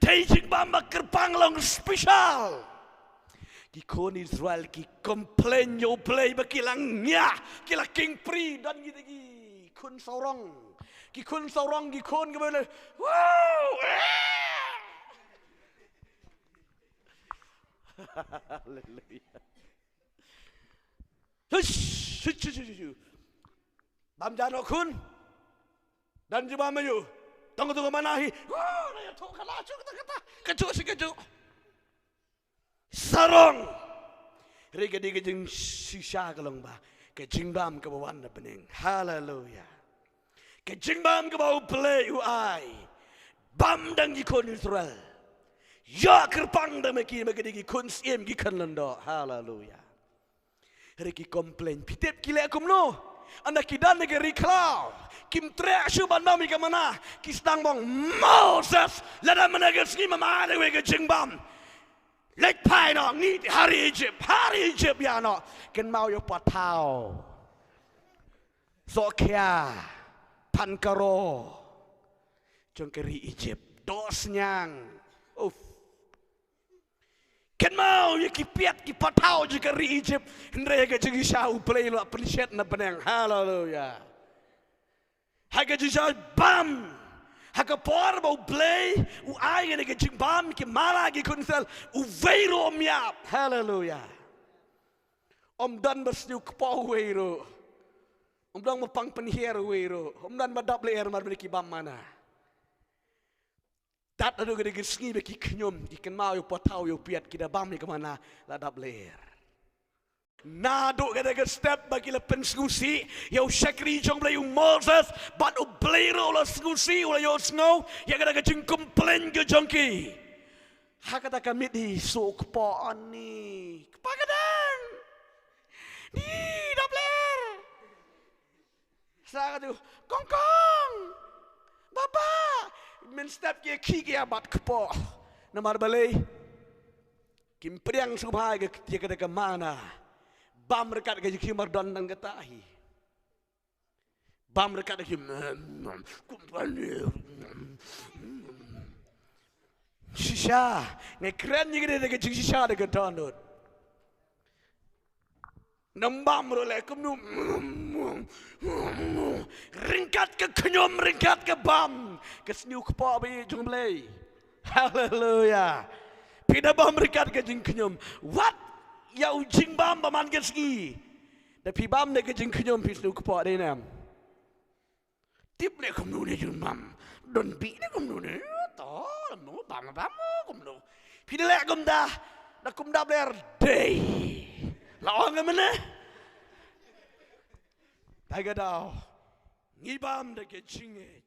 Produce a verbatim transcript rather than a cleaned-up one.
Ei jingbam ba kyrpang long special. Ki khun Israel ki complain ïa U Blei ba ki la ngiah, ki la kingpri, don ki dei ki khun sawrong. Ki khun sawrong, ki khun ki ba le. Wow! Haleluya. Hush, hush, hush, hush, hush. Bam ja noh khun. Don jingbam ïa u. Tang tu ka mana hi. Wow, na ïa tu ka la ju kata kata. Ka ju si ka ju. Sarong. Hynrei ka dei ka jingshisha ka long ba ka jingbam kaba wan na bneng. Haleluya. Ka jingbam kaba U Blei u ai. Bam dang ki khun Israel. Ïa kyrpang dang ma ki, ma ki dei ki khun syiem, ki khun lyngdoh. Haleluya. Hynrei ki complain, phi tip ki leh kumno? Ynda ki don ha ka ri khlaw, kim treh shuh ban bam ïa ka mana, ki sdang bang, Moses, lada mynne ka sngi mem ai leh wei ka jingbam, leit phai noh, ngi ha ri Egypt, ha ri Egypt ïa noh. Kynmaw ïa u pathaw, sohkhia, pan karo jong ka ri Egypt, doh synñiang. Uf. Kynmaw ïa ki piat ki pathaw jong ka ri Egypt. Hynrei ha ka jingshisha U Blei u la pynshet na bneng. Haleluya. Ha ka jingshisha bam. Ha ka por ba U Blei u ai ïa kane ka jingbam, ki mana, ki khun Israel, uwei ruh um ïap. Haleluya. Ym don ba sniew kpoh uwei ruh. Ym don ba pang pynhiar uwei ruh. Ym don ba dap lyer mar ba ki bam mana. Tad haduh ka dei ka sngi ba ki khñium, ki kynmaw ïa u pathaw, ïa u piat, ki da bam ïa ka mana, la dap lyer. Naduh ka dei ka step ba ki la pynsngewsih ïa u shakri jong U Blei, u Moses, bad U Blei ruh u la sngewsih, u la ïohsngew ïa ka dei ka jingcomplain ka jong ki. Ha kata ka miet hi, shu kpoh, ani kpa ka dang, ni dap lyer. Sa katu, kong kong, baba, mynstep ki khih ki ïa bat kpoh. Namar balei? Kim pdiang sngewbha ïa ka, ïa ka dei ka mana. Bam ryngkat ka jingkhñium, mar don tang kata hi. Bam ryngkat ka jingkhñium. Shisha, nga kren ïa ka dei ka jingshisha da ka dohnud. Nang bam ruh leh kumno. Ryngkat ka khñium, ryngkat ka bam. Ka sniew kpoh ba ïeit jong U Blei. Haleluya. Phi da bam ryngkat ka jingkhñium. Wat ïa u jingbam ba man ka sngi. Da phi bam da ka jingkhñium phi sniew kpoh, dei ne em? Tip leh kumno ne jingbam. Don bih ne kumno ne. To, mo bam bam kumno. Phi da leh kumta, da kum dap lyer dei. La ong mynne. Dei ka daw ngi bam da ka jingngeit.